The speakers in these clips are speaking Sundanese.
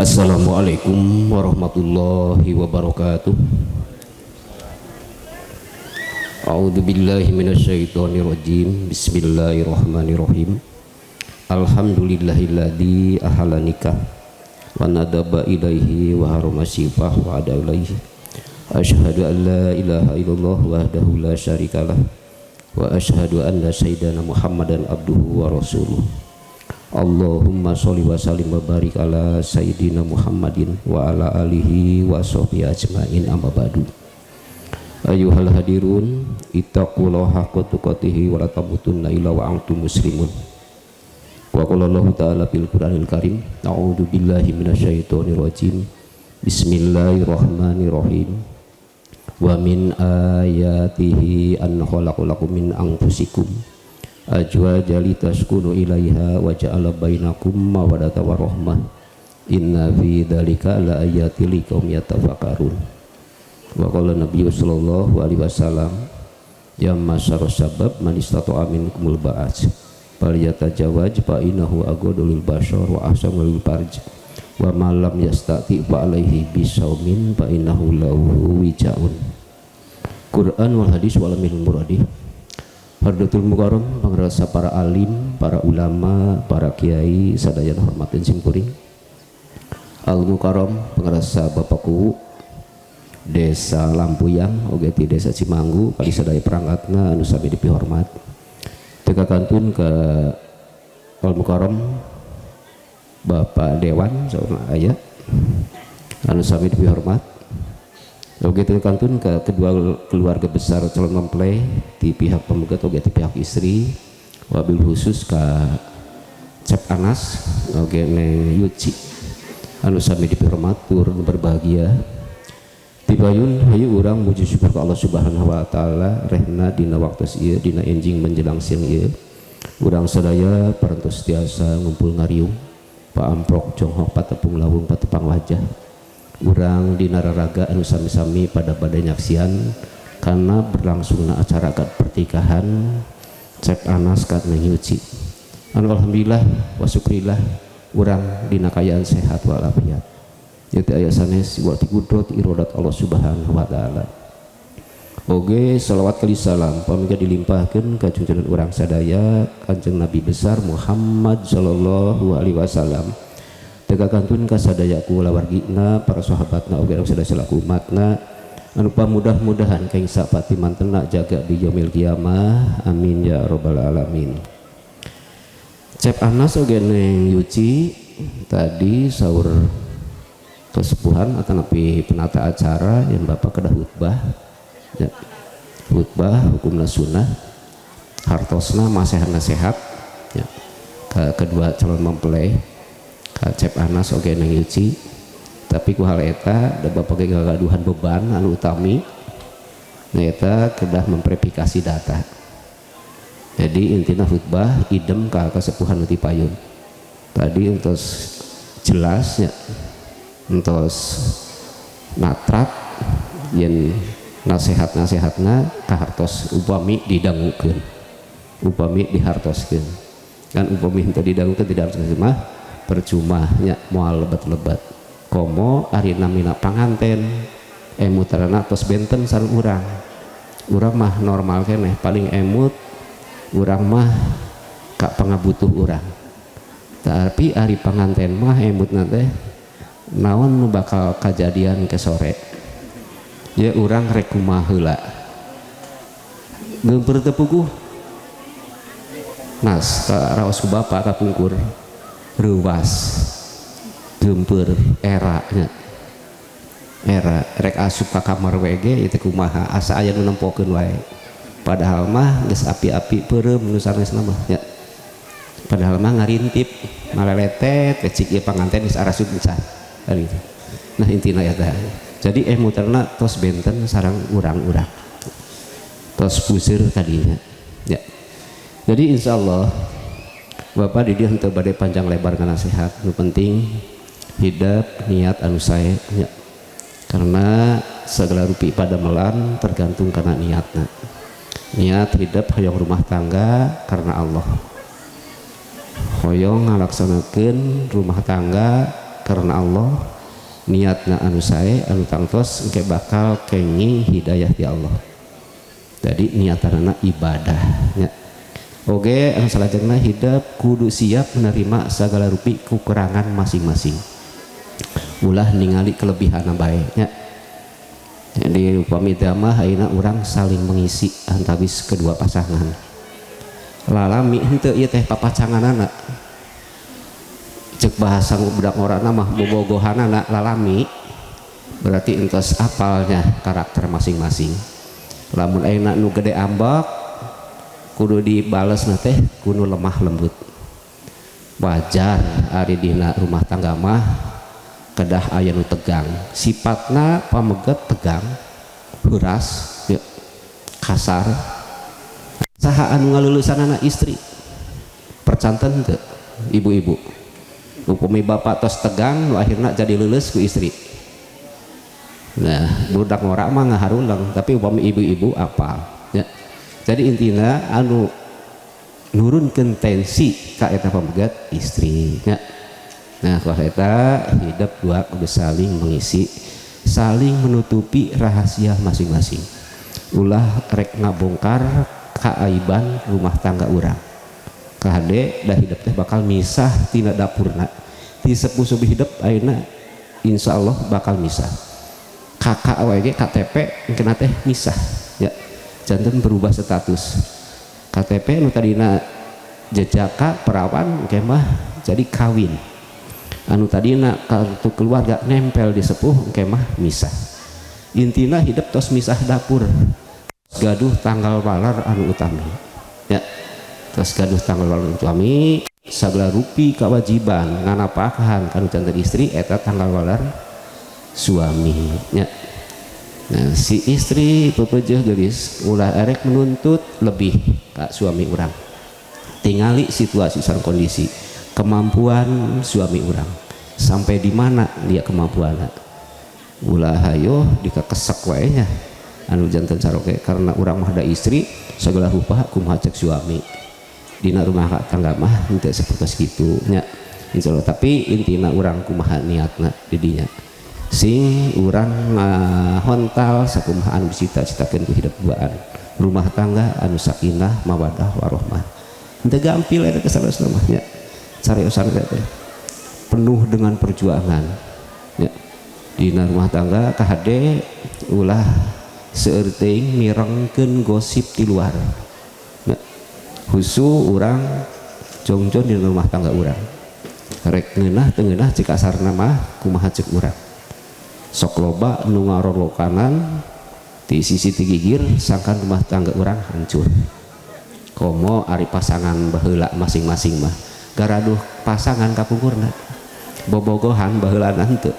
Assalamualaikum warahmatullahi wabarakatuh. A'udzu billahi minasyaitonir rajim. Bismillahirrahmanirrahim. Alhamdulillahilladzi ahalla nikah wa nadaba ilaihi wa harama sifah wa ada ilaihi. Asyhadu an la ilaha illallah wahdahu la syarikalah wa asyhadu anna sayyidana Muhammadan abduhu wa rasuluh. Allahumma sholli wa sallim wa barik ala sayyidina Muhammadin wa ala alihi wa sahbihi ajmain, amma ba'du. Ayyuhal hadirun, ittaqullaha haqqa tuqatih wa la tamutunna illa wa antum muslimun. Wa qala Allahu ta'ala fil Qur'anil Karim, a'udzu billahi minasyaitonir rajim. Bismillahirrahmanirrahim. Wa min ayatihi an khalaqalakum min anfusikum azwajan litaskunu ilaiha wa ja'ala bainakum mawaddatan wa rahmah. Inna fi dzalika laayatin liqaumin yatafakkarun. Wa qala Nabiyyu sallallahu alaihi wasallam, ya masyarus sabab man istata'a minkumul ba'at falyatajawwaj fa innahu aghaddu lil bashar wa ahsanu lil farj wa ma lam yastati fa alaihi bisaumin fa innahu lahu wijaun. Quran wal hadis wal mil muradi. Hardatul Mukarram, pangrasa para alim, para ulama, para kiai sadayana hormatin simkuring. Al Mukarram, pangrasa Bapak Kuwu Desa Lampuyang oge ti Desa Cimanggu kali sadaya perangkatna anu sami dipihormat. Teka kantun ke Al Mukarram Bapak Dewan saurna aya anu sami dipihormat. Oge teka kantun ke kedua keluarga besar calon mempelai di pihak pembuka oge di pihak istri, wabil khusus ka Cep Anas oge Neng Yuci anu sami dipihormat tur berbahagia. Tibayun hayu urang muji syukur ka Allah Subhanahu wa taala rehna dina waktu ieu, dina enjing menjelang siang ieu urang sadaya parantos tiasa ngumpul ngariung paamprok jonghok patepung lawung patepang wajah urang dina raraga anu sami-sami pada bade nyaksian karena berlangsungna acara akad pernikahan Cep Anas ka Neng Yuci. Anu alhamdulillah wa syukrillah urang dina kaayaan sehat walafiat. Ieu teh aya sanes wa kudrat iradat Allah Subhanahu wa taala. Oge salawat kali salam pamika dilimpahkeun ka junjungan urang sadaya Kanjeng Nabi besar Muhammad sallallahu alaihi wasallam. Teka kantun ka sadaya kulawargina, para sahabatna oge sadaya selaku umatna anu pamudah-mudahan kaing sapati mantena jaga di yaumil kiamah, amin ya rabbal alamin. Cep Anas oge Neng Yuci tadi sahur kesepuhan atau napi penata acara yang bapak kedah khutbah ya. Khutbah hukumna sunnah, hartosna masehat nasehat ya ke kedua calon mempelai, ka Cep Anas oge Neng Yuci. Tapi ku hal eta da bapak ge gagaduhan beban anu utami nyaeta kedah memverifikasi data. Jadi intina khutbah idem ka kesepuhan ti payun tadi entos jelas ya, entos natrap yen nasehat-nasehatna kahartos upami didangukeun, upami dihartoskeun. Kan upami henteu didangukeun, tidak harus mah percuma nya, moal lebat-lebat. Komo ari namina panganten emutanana tos benten sareng urang. Urang mah normal keneh, paling emut urang mah ka pangabutuh urang. Tapi ari panganten mah emutna teh naon nu bakal kajadian ke sore ya, urang rek kumaha heula, geumpeur teu puguh nas ka raos ku bapak kapungkur, reuwas geumpeur era nya, era rek asup ka kamar WG itu kumaha, asa aya nu nempokeun wae, padahal mah geus api-api peureum nu sanesna mah nya. Padahal mah ngarintip maleletet cik ieu panganten geus arasup can kan gitu. Nah, intina eta. Jadi muterna tos benten sareng urang-urang, tos pusir tadinya ya. Jadi insyaallah Bapak di dieu henteu bade panjang lebar nasihat, nu penting hidup niat anu sae ya. Karena segala rupi padamelan tergantung karena niatna. Niat hidup hoyong rumah tangga karena Allah, hoyong ngalaksanakeun rumah tangga Karena Allah, niatna anu sae, anu tangtos engke bakal kenging hidayah ti Allah. Jadi niatanana ibadah nya. Oke, anu salajengna, hidup kudu siap menerima segala rupi kekurangan masing-masing, ulah ningali kelebihan bae nya. Jadi upami mah ayeuna urang saling mengisi antawis kedua pasangan. Lalami henteu ieu teh papacanganana, cek bahasa budak ngorana mah bobogohanana lalami, berarti entos apalnya karakter masing-masing. Lamun ayeuna nu gede ambek, kudu dibales na teh kudu lemah lembut. Wajar ari dina rumah tangga mah kedah aya nu tegang sifatna. Pameget tegang, heuras ya, kasar, saha anu ngalulusanana? Istri. Percanten teu, ibu-ibu, upami bapak tos tegang nu akhirnya jadi lulus ku istri? Nah, budak ngora mah ngaharulang, tapi upami ibu-ibu apa ya. Jadi intinya anu nurunkeun tensi ka eta pamegat istri ya. Nah, kalau eta hidup dua kudu saling mengisi, saling menutupi rahasia masing-masing, ulah rek ngabongkar keaiban rumah tangga urang. Kade dah hidup teh bakal misah tina dapurna. Ti sepuh subi hidup ayeuna insya Allah bakal misah. KK wae, KTP kena teh misah ya, janten berubah status. KTP nu tadina jejaka perawan engke mah jadi kawin, anu tadina kartu keluarga nempel di sepuh engke mah misah. Intina hidup tos misah dapur, gaduh tanggal walar anu utami ya, tos gaduh tanggal walar utami. Segala rupi kewajiban nganapakan kanu janten istri eta tanggal walar suami ya. Nah, si istri pepeujeuh geulis ulah erek menuntut lebih ka suami urang. Tingali situasi sareng kondisi kemampuan suami urang, sampai di mana dia kemampuan. Ulah hayo dikakesek wae nya anu janten caroke, karena urang mah da istri, segala rupa kumaha cek suami. Dina rumah tangga mah henteu seperti kitu nya, insyaallah. Tapi intina urang kumaha niatna didinya, sing urang ngahontal sakumaha anu dicita-citakeun ku hidup duaan, rumah tangga anu sakinah, mawadah, warohmah. Henteu gampil eta kesaleusna mah nya, cariosan teh penuh dengan perjuangan ya dina rumah tangga. Kahade ulah seueur teuing mirengkeun gosip di luar ya. Khusus urang jongjon di rumah tangga urang, rek ngeunah teu ngeunah, cek kasarna mah kumaha cek urang. Sok loba nu ngarorokanan di sisi ti gigir, sangkan rumah tangga urang hancur. Komo ari pasangan baheula masing-masing mah garaduh pasangan kapungkurna bobogohan baheula henteu?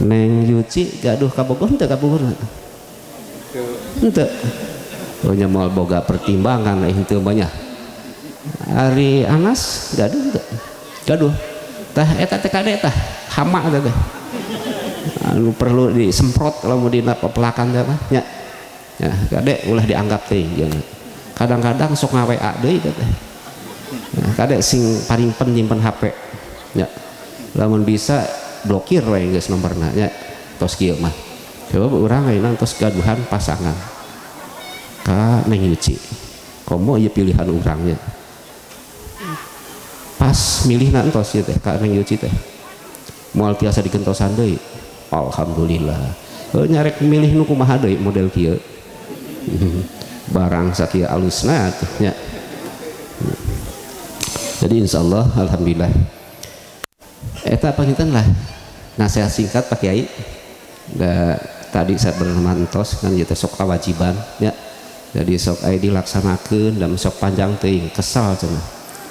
Neng Yuci gaduh kabogoh henteu kapungkurna? Henteu. Oh nya, moal boga pertimbangan lah henteu banyak. Ari Anas gaduh henteu? Gaduh. Tah, eta teh kade, tah hama teh teh anu perlu disemprot kalau mau dina pepelakan teh mah nya. Ya, kade ulah dianggap teh. Kadang-kadang sok nga-WA deui teh. Nah, kade sing paling nyimpen HP ya, lamun bisa blokir we geus nomorna nya. Tos kieu mah coba urang ayeuna tos gaduhan pasangan ka Neng Yuci, komo ieu pilihan urangnya pas milih entos ieu teh ka Neng Yuci teh moal tiasa digentosan deui. Alhamdulillah. Heuh, nyarek milih nu kumaha deui model kieu, barang sakieu alusna tuh nya. Jadi insyaallah, alhamdulillah, eta panginten lah nasihat singkat, Pak Kiai. Da tadi saya bernama entos kan ieu teh sok kewajiban ya, jadi sok aya dilaksanakeun dan sok panjang teuing kesal cenah.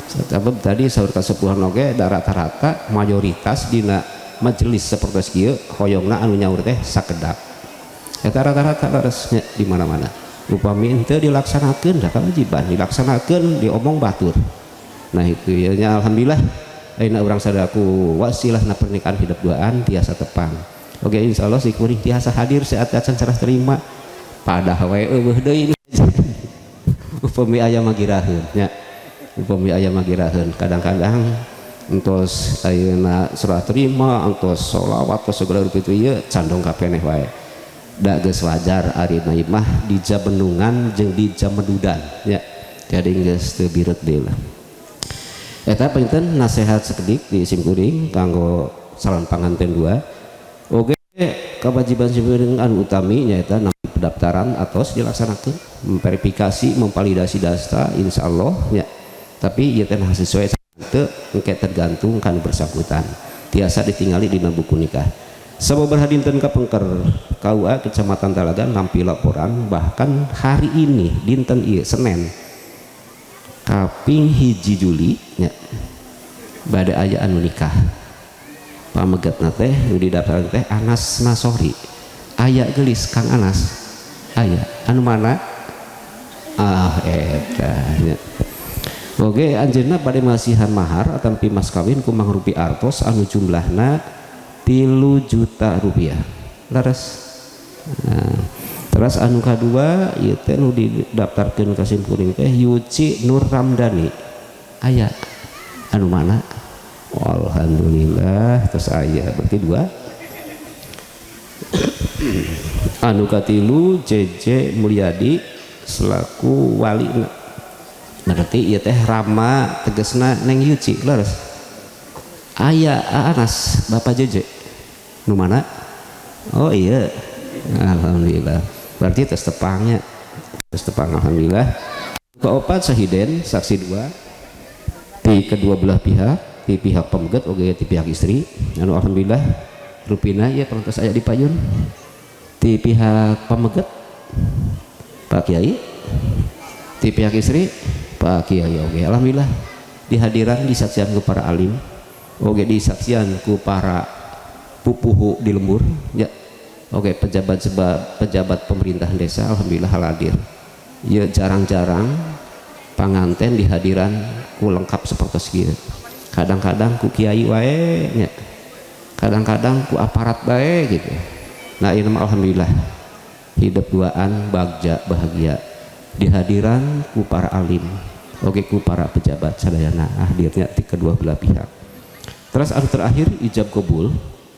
Sebab tadi saur kasepuhan oge da rata-rata mayoritas dina majelis seperti kieu hoyongna anu nyaur teh sakedap. Eta rata-rata leresnya di mana-mana. Upami henteu dilaksanakeun, da kewajiban dilaksanakeun, diomong batur. Nah, itu ya nya. Alhamdulillah ayeuna urang sadaku wasilah na pernikahan hidup duaan tiasa tepang. Oke, insyaallah si kuring tiasa hadir saat acan cerah terima pada wae eueuh deui. Upami aya mah giraheun nya, upami aya mah giraheun. Kadang-kadang Entos ayeuna serah terima, entos sholawat, tos segala rupi itu ieu candong kapeneh wae. Da geus wajar ari mah di jabendungan jeung di jamedudan nya. Jadi geus teu bireut deui lah. Eta panginten nasihat sekedik di simkuring kanggo calon panganten dua. Oke, kewajiban simkuring anu utami nyaeta nampi pendaftaran atos dilaksanakeun, memverifikasi, memvalidasi data insyaallah nya. Tapi ieu teh sesuai teu engke tergantung kan bersangkutan. Tiasa ditingali dina buku nikah. Sababaraha dinten kapengker KUA Kecamatan Talaga nampi laporan, bahkan hari ini dinten ieu Senin kaping 1 Juli nya bade aya anu nikah. Pamegatna teh nu didaftarkeun teh Anas Nasori. Aya geulis Kang Anas? Aya. Anu mana? Ah, eta nya. Oke, anjeunna bade masihan mahar atampi mas kawin ku mangrupi artos anu jumlahna 3 juta rupiah. Leres. Nah, terus anu kadua ieu teh nu didaftarkeun ka simkuring teh Yuci Nur Ramdhani. Aya. Anu mana? Alhamdulillah terus aya, berarti dua. Anu katilu JJ Mulyadi selaku wali. Berarti ieu teh Rama tegesna Neng Yuci, leres. Aya Anas Bapak JJ. Nu mana? Oh iya. Alhamdulillah. Berarti tes tepangnya. Tes tepang alhamdulillah. Keopat sahiden saksi dua di kedua belah pihak, di pihak pemegat oge di pihak istri. Anu alhamdulillah rupina ya parantos aya di payun. Di pihak pemegat Pak Kiai, di pihak istri Pak Kiai oge alhamdulillah dihadiran disaksian ku para alim oge disaksian ku para pupuhu di lembur ya. Oke, pejabat sebab pejabat pemerintahan desa alhamdulillah hadir. Ya, jarang-jarang panganten dihadiran ku lengkap seperti kieu. Kadang-kadang ku kiai wae nya. Kadang-kadang ku aparat bae gitu. Nah, ini mah alhamdulillah hidup duaan bagja bahagia dihadiran ku para alim oke ku para pejabat sadayana hadirnya di kedua belah pihak. Terus anu terakhir ijab kabul,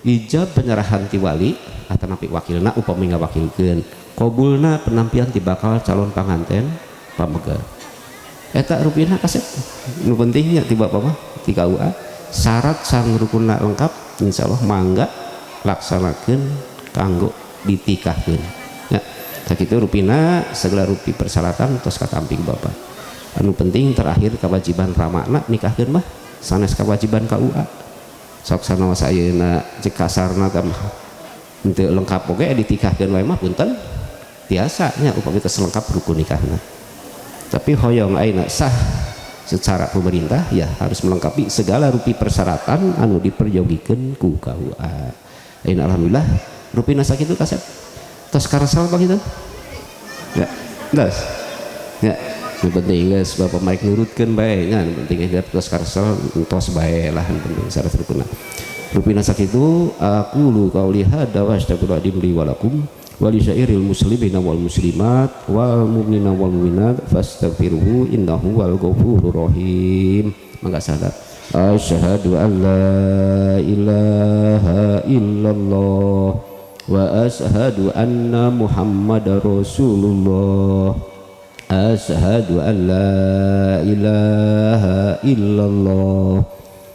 ijab penyerahan ti wali atau nampi wakilna upami ngawakilkeun, kabulna penampian ti bakal calon panganten pamegat. Eta rupina kasep nu pentingnya ti bapak mah ti KUA syarat sang rukunna lengkap, insyaallah mangga laksanakeun kanggo ditikahkeun ya. Sakitu rupina segala rupi persyaratan tos katampi bapak. Anu penting terakhir kewajiban ramakna nikahkeun mah sanes kewajiban KUA. Sok sanaos ayeuna cek kasarna teh henteu lengkap oge ditikahkeun wae mah punten tiasa nya upami teu lengkap rukun nikahna. Tapi hoyong ayeuna sah secara pemerintah ya harus melengkapi segala rupi persyaratan anu diperjogikeun ku KUA. Ayeuna alhamdulillah rupina sakitu kasep. Tos karesel bang itu? Ya, geus. Ya, nu penting geus bapak maik nurutkeun bae nya, nu penting geus tos karesel entos bae lah, nu penting syarat rukuna. Rupina sakitu aqulu qauli hadza wa astaghfirullahaladzim li wa lakum wa li syairil muslimina wal muslimat wal mu'minina wal mu'minat fastaghfiruhu innahu wal ghafurur rahim. Mangga salat. Asyhadu an la ilaha illallah wa asyhadu anna Muhammadar Rasulullah. Asyhadu an la ilaha illallah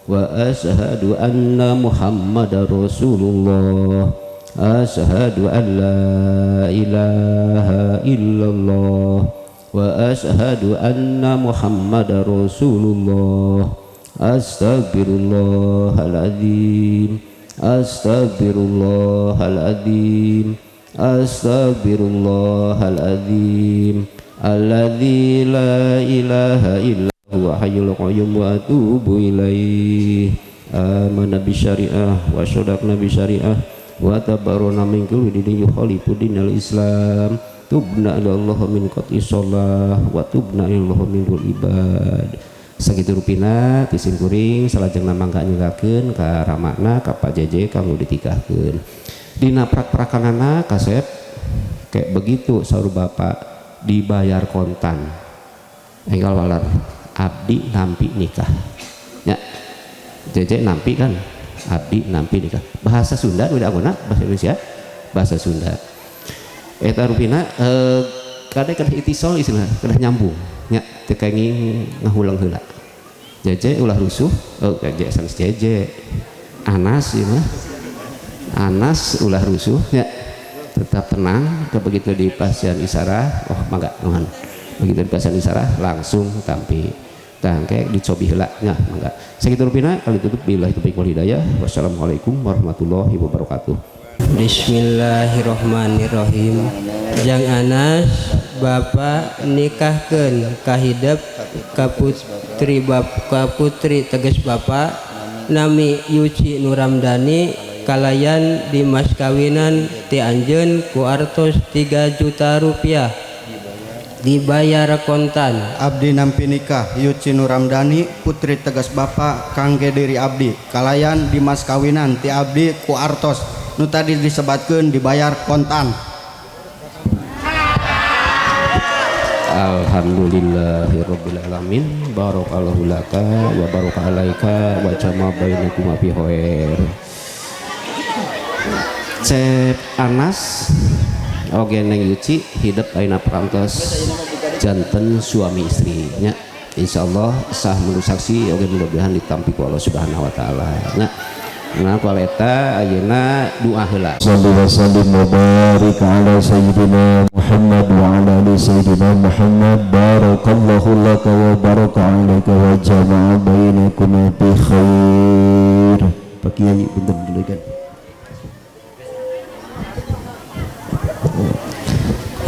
wa asyhadu anna Muhammadar Rasulullah. Asyhadu an la ilaha illallah wa asyhadu anna Muhammadar Rasulullah. Astagfirullahaladzim, astagfirullahaladzim, astagfirullahaladzim. Alladzi la ilaha illa huwa hayyul qayyum wa atubu ilaih. Amana bisyariah wa sodaqna bisyariah wa tabarona min kulli dinin yukhalifu dinal Islam. Tubna ila Allah min qat'i shalah wa tubna ila Allah min dul ibad. Sakitu rupina ti simkuring salajengna mangga nyugakeun ka ramakna ka Pak JJ kanggo ditikahkeun. Dina prak-prakanana kasep kayak begitu saur bapak dibayar kontan. Enggal walar abdi nampi nikah. Ya. Jeje nampi kan, abdi nampi nikah. Bahasa Sunda udah anggona bahasa Indonesia, bahasa Sunda. Eta rupina kade kedah itisol istilah, kedah nyambung nya, teu kenging ngahulang heula. Jeje ulah rusuh, oh Jeje sanes Jeje. Anas ieu mah. Anas ulah rusuh nya. Tetap tenang, ke begitu di pasian isarah, oh mangga nuhun. Begitu di pasian isarah langsung tampi. Tah engke dicobi heula nya, mangga. Sakitu rupina kali tutup, billahi taufiq wal hidayah. Wassalamualaikum warahmatullahi wabarakatuh. Bismillahirrahmanirrahim. Jang Anas, Bapak nikahkeun ka hidep ka putri bap ka putri teges Bapak nami Yuci Nuramdani kalayan dimas kawinan ti anjeun ku artos 3 juta rupiah dibayar kontan. Abdi nampi nikah Yuci Nuramdani putri tegas Bapak kangge diri abdi kalayan dimas kawinan ti abdi ku artos nu tadi disebatkeun dibayar kontan. Alhamdulillahirabbil alamin, barakallahu laka wa baraka alaika wa jama bainakuma fi khair. Cep Anas oge Neng Yuci hidup ayeuna parantos janten suami istri nya, insyaallah sah menurut saksi oge mudah-mudahan ditampi ku Allah Subhanahu wa taala nya. Nah ku eta ayeuna doa heula. Salli wa sallim wa barik ala sayyidina Muhammad wa ala ali sayyidina Muhammad. Barakallahu laka wa baraka alaika wa jama'a bainakuma bi khair. Pak Kiai punten dulukan.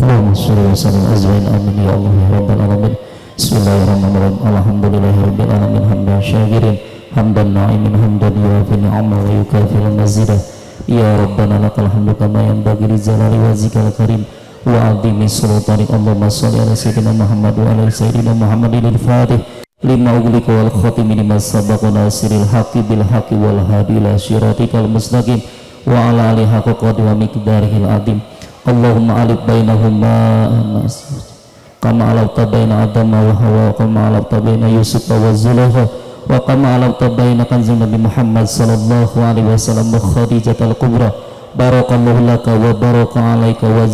Allahumma sholli wa sallim azwain amin ya Allah ya rabbal alamin. Bismillahirrahmanirrahim. Alhamdulillahirabbil alamin hamdan syakirin hamdan na'imin hamdan yuwafi ni'amahu wa yukafi'u mazidah. Ya Rabbana lakal hamdu kama yanbaghi li jalali wajhikal karim wa 'azimi sultanik. Allahumma sholli ala sayyidina Muhammad wa ala sayyidina Muhammadin al-Fatih lima ughliqa wal khatimi lima sabaqa nasiril haqqi bil haqqi wal hadi ila siratikal mustaqim wa ala alihi haqqa qadri wa miqdarihil azim. Allahumma alif bainahuma kama alafta baina Adam wa Hawa, kama alafta baina Yusuf wa Zulaikha, wa kama alafta baina kanzin Nabi Muhammad sallallahu alaihi wasallam wa Khadijatul Kubra. Barakallahu laka wa baraka alaika wa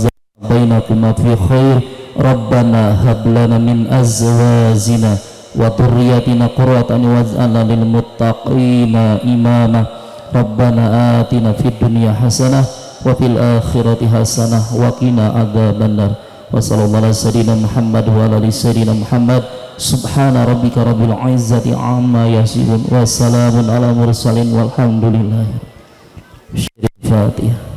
bainakuma fi khair. Rabbana hab lana min azwajina wa dhurriyyatina qurrata a'yun waj'alna lil muttaqina imama. Rabbana atina fid dunya hasanah wa fil akhirati hasanah wa qina adzabannar. Wa sallallahu ala sayyidina Muhammad wa ala ali sayyidina Muhammad. Subhana rabbika rabbil izzati amma yasifun wa salamun ala mursalin walhamdulillahi. Fatihah.